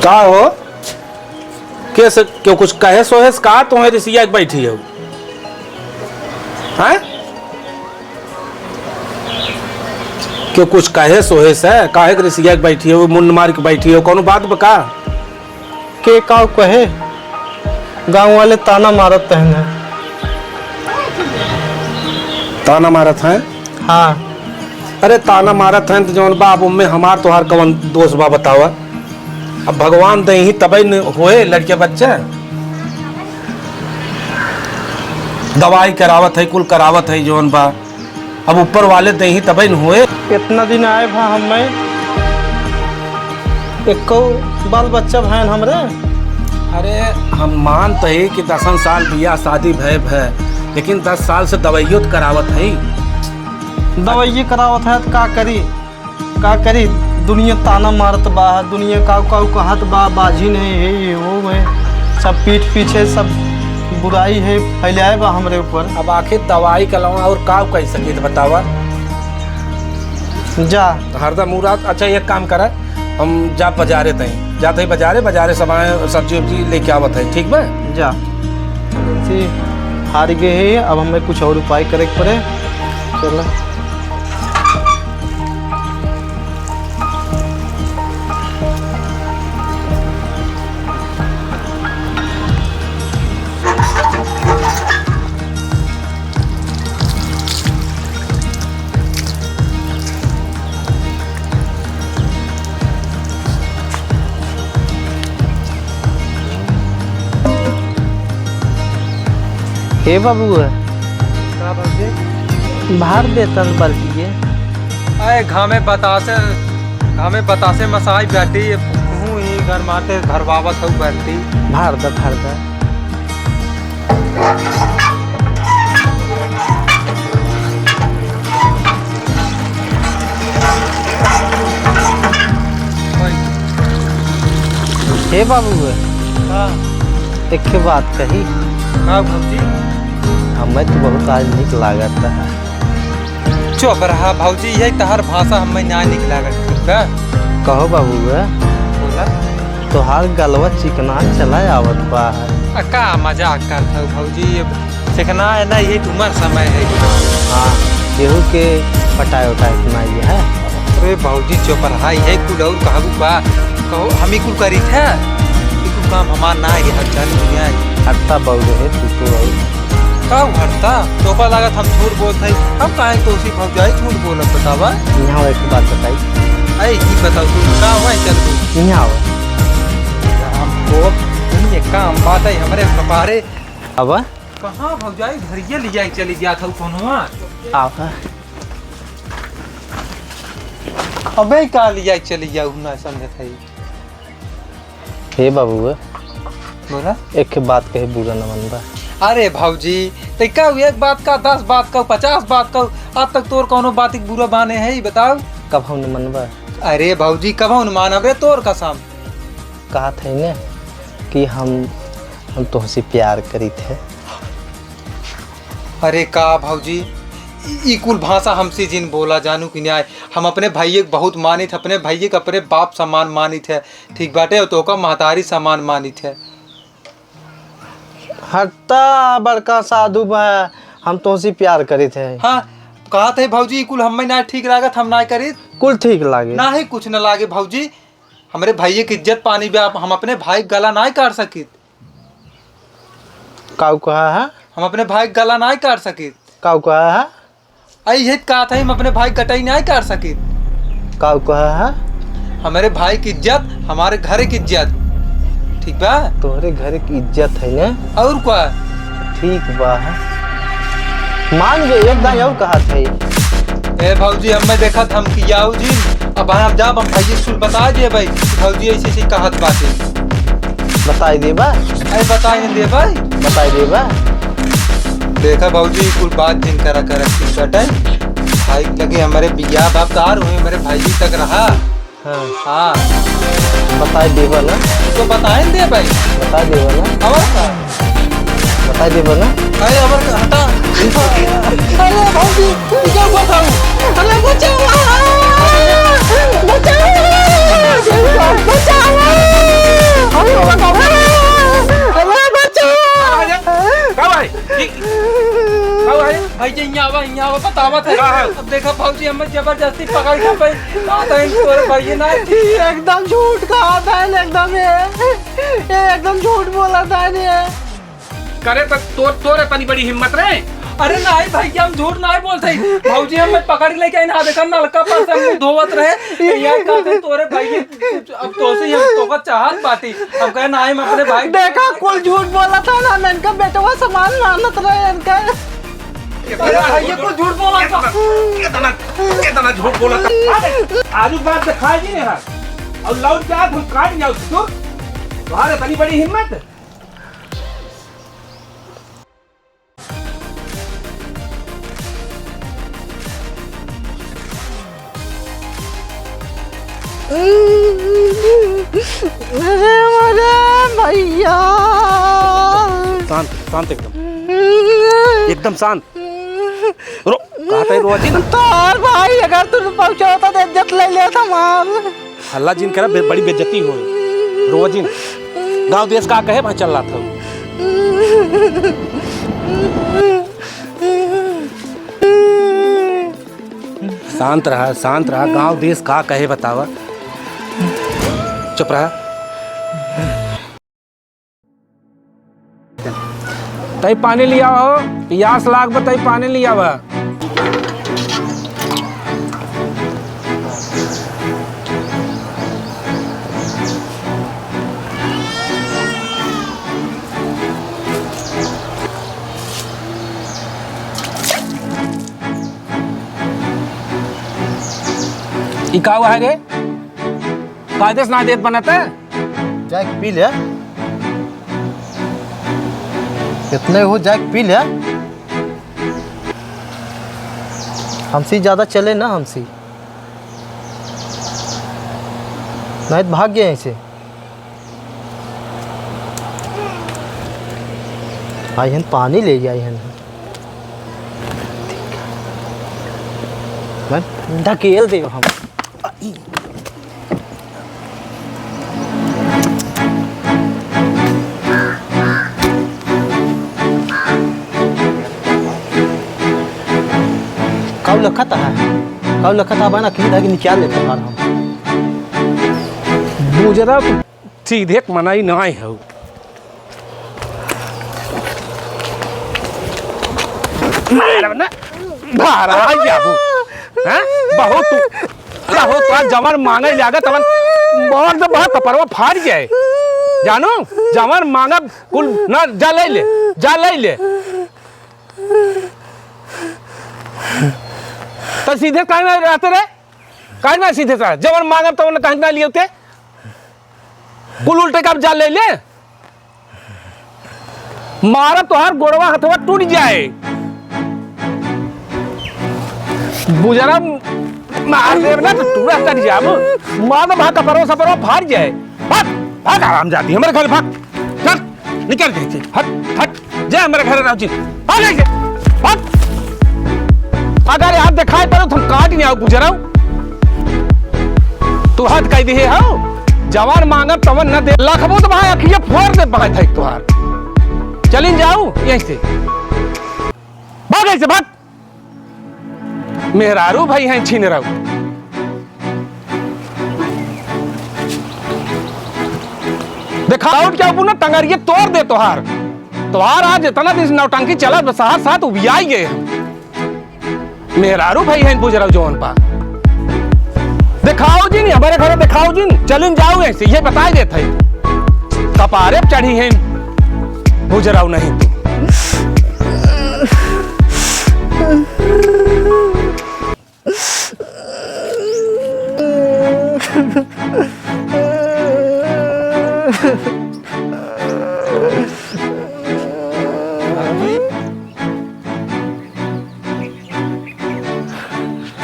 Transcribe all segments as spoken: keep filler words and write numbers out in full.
का हो? के से, क्यों कुछ कहे सोहे से का तोहे रिसिया के बैठी हो? हैं? क्यों कुछ कहे सोहे से? काहे के रिसिया के बैठी हो? मुंड मार के बैठी हो? कौनो बात बा का? के का कहे? गाँव वाले ताना मारत हैं। ताना मारत हैं? हाँ। अरे, ताना मारत हैं त जौन बा, अब उनमें हमार तोहार कवन दोष बा, बतावा? अब भगवान देही तबे न होए लड़के बच्चे। दवाई करावत है, कुल करावत है जौन बा, अब ऊपर वाले देही तबे न होए। इतना दिन आए भा हमें एको बाल बच्चा भयन हमरे। अरे, हम मानत ही कि दसन साल बियाह शादी भय भय, लेकिन दस साल से दवाइयो त करावत है। दवाइये करावत है त का करी, का करी? दुनिया ताना मारत बा, दुनिया काऊ काऊ कहत बा, बाझिन है, हे, हे, वो है, सब पीठ पीछे सब बुराई है फैलाए बा हमरे ऊपर। अब आखिर दवाई के अलावा और काऊ कह सकी त बतावा? जा। हरदम मुराद, अच्छा, एक काम करा, हम जा बजारे तई, जात ही बजारे, बजारे सामान, सब्जी उब्जी लेके आवत है, ठीक बा? जा। हार गए है, अब हमें कुछ और उपाय करे के पड़े। चला। हे बाबू, का बाबू? भार देतन बाल्टी के। अरे घामे बतासे, घामे बतासे मसाई बैठी, हूँ ही घर माते घर बाबत हूँ बैठी। भार द, भार द। हे बाबू, हाँ। एक ठे बात कही। का भौजी? हमें तो बहुत आज निक लागत है। चुप रहा भौजी, यही तहर भाषा हमें ना निक लागत, ठीक बा? कहो बाबू, बोला। तोहार गलवा चिकना चला आवत बा। आ, का मजाक करत हऊ भौजी? ये चिकना है ना, ये तुम्हार समय है। हाँ, केहू के पटाए उटाए के ना ये है। अरे भौजी, चुप रहा, ये कुल और कहबू बा। कहो, हम ही कुल करी थे, ये कुल काम हमार ना है, हर जान दुनिया है। हत्ता बउर है तू तो और। का हत्ता? तोका लागत हम झूठ बोलत हई? हम काहे तोसी भौजाई झूठ बोलब, बतावा? यहाँ एक बात बताई। अरे, ई बताओ, तू का हुआ है, चल तू। यहाँ आओ। हमको दुनिया काम बात है हमरे कपारे। अब? कहाँ भौजाई घरिये लिया के चली गया था कोनो? आवा। अबे का लिया के चली गया, उ ना समझत है। हे बाबू, बोला। एक बात कहे बुरा न मनबा। अरे भौजी, ते का एक बात का, दस बात का, पचास बात का, आज तक तोर कोनो बात के बुरा माने है, ई बताओ। कबहू न मनबा। अरे भौजी, कबहू न मानब रे, तोर कसम। कहत है ने कि हम, हम तोहसे प्यार करीत है। अरे का भौजी, ई, ई कुल भाषा हमसे जिन बोला, जानू कि न्याय। हम अपने भइये के बहुत मानित है, अपने भइये के अपने बाप समान मानित है, ठीक बाटे, और तोका महतारी समान मानित है। हत्ता बड़का साधु बा, हम तोहसे प्यार करीत है। हाँ, कहत है भौजी, ई कुल हमें ना ठीक लागत, हम ना करीत। कुल ठीक लागे। ना ही कुछ न लागे भौजी, हमरे भइये के इज्जत पानी बा, हम अपने भाई के गला नाहीं काट सकित। काऊ कहा है? हम अपने भाई के गला नाहीं काट सकित। काऊ कहा है? आई ये कहा था, हम अपने भाई के गटई नाहीं काट सकित। काऊ कहा है? हमरे भाई की इज्जत, हमरे घर की इज्जत, ठीक बा? तोहरे घर की इज्जत है ना? और का? ठीक बा। मान गए, एक दाई और कहा था। ए भौजी, हमें देखत हम कि आऊ जी, अब हम जाब, हम भौजी से बता दिए भाई, भौजी ऐसे ऐसे कहत बाटे। बताई देबा? अरे बताई न देबा। बताई देबा? देखा भौजी, कुल बात जिन करा करा की कटे। भाई लगे हमरे बियाह बाप कार हुए, हमरे भाई तक रहा। हाँ। हाँ। बताई देबा ना? तो बताई न दे भाई। बताई देबा ना? और का? बताई देबा ना? अरे, अबर हटा। अरे, भौजी, तू क्या बताऊं? अरे, बचाओ! बचाओ! बचाओ! बचाओ! ठीक। आओ, अरे, भाई जी, यहाँ आवा, यहाँ आवा, बतावत है। का है? अब देखा, भौजी, हमें जबरदस्ती पकड़ के भाई, कहा था इन तोरे भाई ना। एकदम झूठ कहा था, एकदम ये, ये एकदम झूठ बोला था ये। करे तो तोर, तोर इतनी बड़ी हिम्मत रे। अरे नाहीं भाई, हम झूठ नाहीं बोलते। भौजी हमें पकड़ के लेके आई ना, देखा नलका पर से मुंह धोवत रहे। तो यार, कहा था तोरे भाई, अब तोसे ही हम तोका चाहत बाटी। हम कहे, "नाहीं, हम अपने भाई।" देखा, कुल झूठ बोला था ना, मैं इनका बेटवा समान मानत रहे इनका। अरे, ये कुल झूठ बोला था। कितना, कितना झूठ बोला था। अरे, आजू बात दिखाई नहीं रहा। और लौट के आज हम काट जाओ, सुन। तुम्हारे इतनी बड़ी हिम्मत। अरे, अरे भैया। शांत, शांत एकदम। एकदम शांत। रो, कहा था रोवा जिन? तोर भाई अगर तू पहुंचा होता तो इज्जत ले लेता हमार। हल्ला जिन करा, बे-, बड़ी बेइज्जती होई। रोवा जिन। गांव देश का कहे भाई चल रहा था। शांत रहा, शांत रहा। गांव देश का कहे बतावा। चुप रहा। तई पानी लियावा हो, पियास लाग बा, तई पानी लियावा। ई का हुआ है रे? कायदे से ना देत बनत है? जाके पी ले। इतने हो, जाके पी ले। हमसे ज्यादा चले ना हमसे। नहीं तो भाग गए ऐसे। आई हन पानी ले आई हन। मैं ढकेल दे हम। काऊ लखत है, काऊ लखत है बना, कहीं धागे निकाल लेते हैं हम। बुजरा तो सीधे एक मनई नाई हऊ। मारब ना, भारा है जाबू। हैं? बहुत तू, बहुत तू आज जवन मांगे लागत, तवन मार दे, बहुत कपड़वा फाड़ जाए। जानू, जवन मांगब, कुल ना, जा ले ले, जा ले ले। तो सीधे काहे ना रहते रे? काहे ना सीधे सा? जवन मांगब, तवन काहे ना लियो ते? कुल उल्टे का जा ले ले। मारा तोहार गोड़वा हथवा टूट जाए। बुजरा मार देब ना तो टूरा टूट जाब। मार दे भाग कपरवा सपरवा फाड़ जाए। भाग, भाग आराम जाती हमारे घर भाग। चल, निकल जाए। हट, हट। जा हमारे घर राव जी। भाग ऐसे। भाग। अगर यार दिखाई पड़ो तो हम काट नहीं आओ बुजरा। तू हद कह दिए हो, जवान मांगब तवन न दे। लखबो तो भाई अखिया फोड़ दे भाई था एक तोहार। चलिन जाऊ यहीं से। भाग ऐसे, भाग। मेहरारू भाई हैं छीन रहू। देखा और क्या बोलना, टंगरिये तोड़ दे तोहार। तोहार आज इतना दिन से नौटंकी चला, बस साथ साथ उबियाई गए हम। मेहरारू भाई हैं बुजरल जौन पा। दिखाओ जिन, हमारे घरे दिखाओ जिन, चलिन जाओ ऐसे, ये बताए देत है। कपारे पे चढ़ी हैं बुजरल नहीं तू।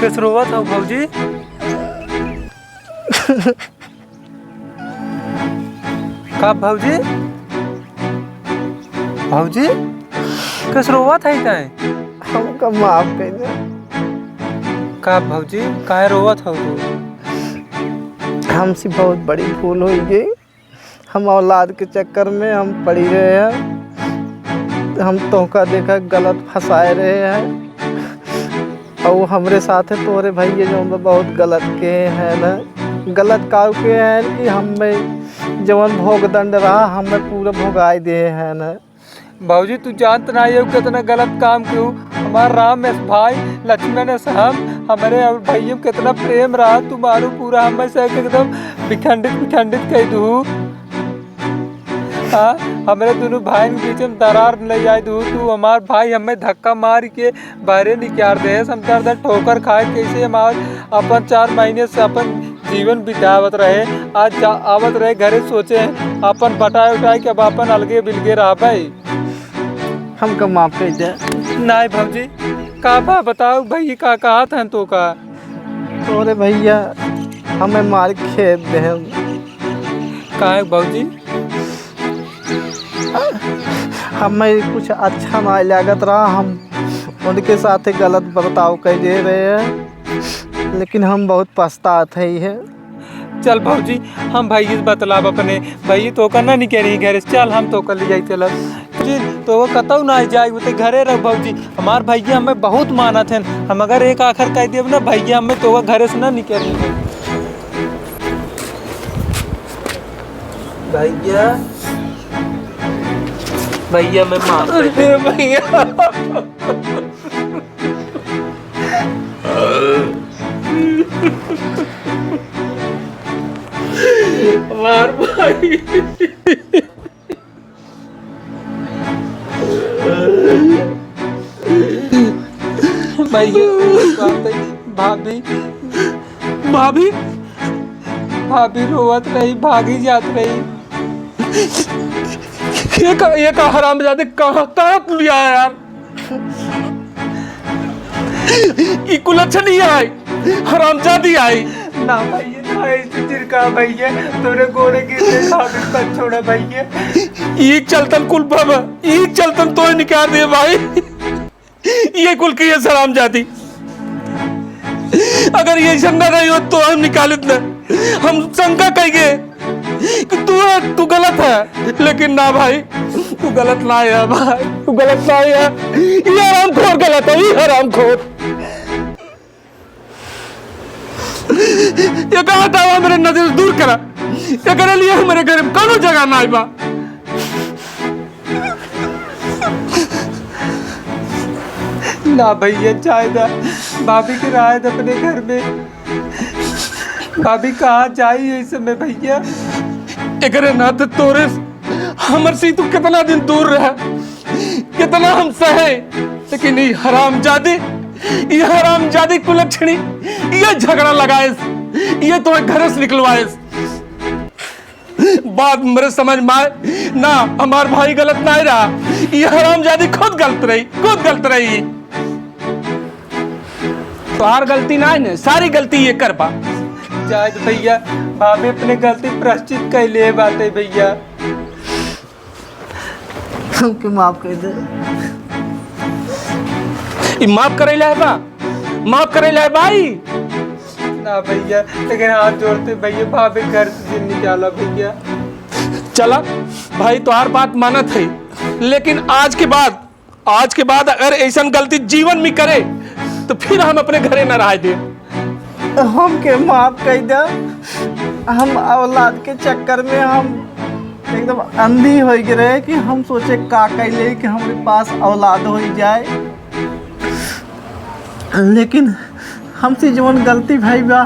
कैसे रोवत हो भौजी? का भौजी? भौजी, कैसे रोवत है तैं? हमका माफ कर दे। का भौजी, काहे रोवत हो तू? हमसे बहुत बड़ी भूल हो गई। हम औलाद के चक्कर में हम पड़ी रहे हैं। तो हम तोहका देखा गलत फंसाए रहे हैं। और हमरे साथे तोरे भैया जौन बा बहुत गलत के हैं ना। गलत काउ के हैं कि हमें जौन भोग दंड रहा, हमें पूरा भोगाई दे हैं ना। भौजी, तू जानत नाहीं हो कितना गलत काम कियो। हमार राम एस भाई, लक्ष्मण एस हम, हमरे और भैया में कितना प्रेम रहा। तू मारू पूरा हमें से एकदम विखंडित, विखंडित कइ दू। हाँ, हमरे दुनू भाई के बीच में दरार नहीं आए दू। तू हमार भाई हमें धक्का मार के बाहरे निकाल दे। हम दर दर ठोकर खाए, कैसे हमार अपन चार महीने से अपन जीवन बितावत रहे, आज जा-, आवत रहे घरे, सोचे अपन बटाए उठाए के अब अपन अलगे बिलगे रहबे। हमका माफ कर दे। नाहीं भौजी, का बा बताओ भैया, का कहत हैं तोका? तोरे भैया हमें मार के खेद देहन। काहे भौजी? हमें कुछ अच्छा नाहीं लागत रहा, हम उनके साथे गलत बर्ताव कइ दे रहे हैं, लेकिन हम बहुत पछतात है। चल भौजी, हम भैया से बतलाब अपने, भैया तोका ना निकली घरे से, चल हम तोका ले जाई चलब। जी, तोका कतौ ना जाए, वो तो घरे रह भौजी। हमार भैया हमें बहुत मानत हैं, हम अगर एक आखर कह देब ना भैया, हमें तोका घरे से ना निकली। भैया, भैया मैं माफ कर दे। अरे भैया। हमार भाई। भैया, भाभी, भाभी, भाभी रोवत रही, भागी जात रही। ये का, ये का हरामजादे कहाँ, कहाँ तू लिया है यार? ई कुलच्छनी आई, हरामजादी आई। ना भैया, ना ऐसे चिरका भैया, तोरे गोड़े गिरते खातिर मत छोड़ा भैया। ई चलतन कुल भव, ई चलतन तोय निकाल दे भाई। ये कुल की ये हरामजादी। अगर ये झंडा नहीं हो तो हम निकालित न। हम शंका कइगे कि तू है, तू गलत है, लेकिन ना भाई, तू गलत ना है भाई, तू गलत ना है। ये हरामखोर गलत है, ये हरामखोर। ये कहा था मेरे नजर से दूर करा, एकरे लिए हमारे घर में कौनो जगह ना बा। ना भैया, जाए दा, भाभी के रहे दा अपने घर में। भाभी कहाँ जाई इस समय भैया? एकरे नाते तोरे हमर से तू कितना दिन दूर रहा, कितना हम सहे, लेकिन ई हरामजादी, ई हरामजादी कुलक्षणी, ये झगड़ा लगाएस, ये तो घर से निकलवाएस। बात मेरे समझ में आए ना, हमार भाई गलत ना रहा, ये हरामजादी खुद गलत रही, खुद गलत रही। तोहार गलती ना है ना, सारी गलती ये कर बा। जाए दे भैया, भाभी अपने गलती प्रायश्चित कर ले बाटे भैया। हमके माफ कर दे। ई माफ करे ला है बा, माफ करे ला है भाई। ना भैया, लेकिन हाथ जोड़ते भैया, भाभी घर से जिन निकाला भैया। चला भाई, तोहार बात मानत है, लेकिन आज के बाद, आज के बाद अगर ऐसन गलती जीवन में करे, तो फिर हम अपने घरे न रह दे। हमके माफ कर दे, हम औलाद के चक्कर में हम एकदम अंधी हो गए रहे कि हम सोचे का कैले कि हमरे पास औलाद हो जाए, लेकिन हमसे जवन गलती भई बा,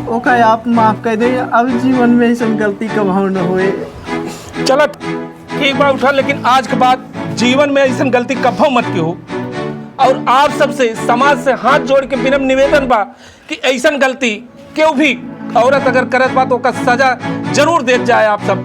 ओका आप माफ कर दे। अब जीवन में ऐसन गलती कबहू न होए। चला ठीक बा, उठा, लेकिन आज के बाद जीवन में ऐसन गलती कबहू मत किहो। और आप सबसे, समाज से हाथ जोड़ के विनम्र निवेदन बा कि ऐसन गलती केहू भी औरत अगर करत बा तो ओका सजा जरूर देत जाए आप सब।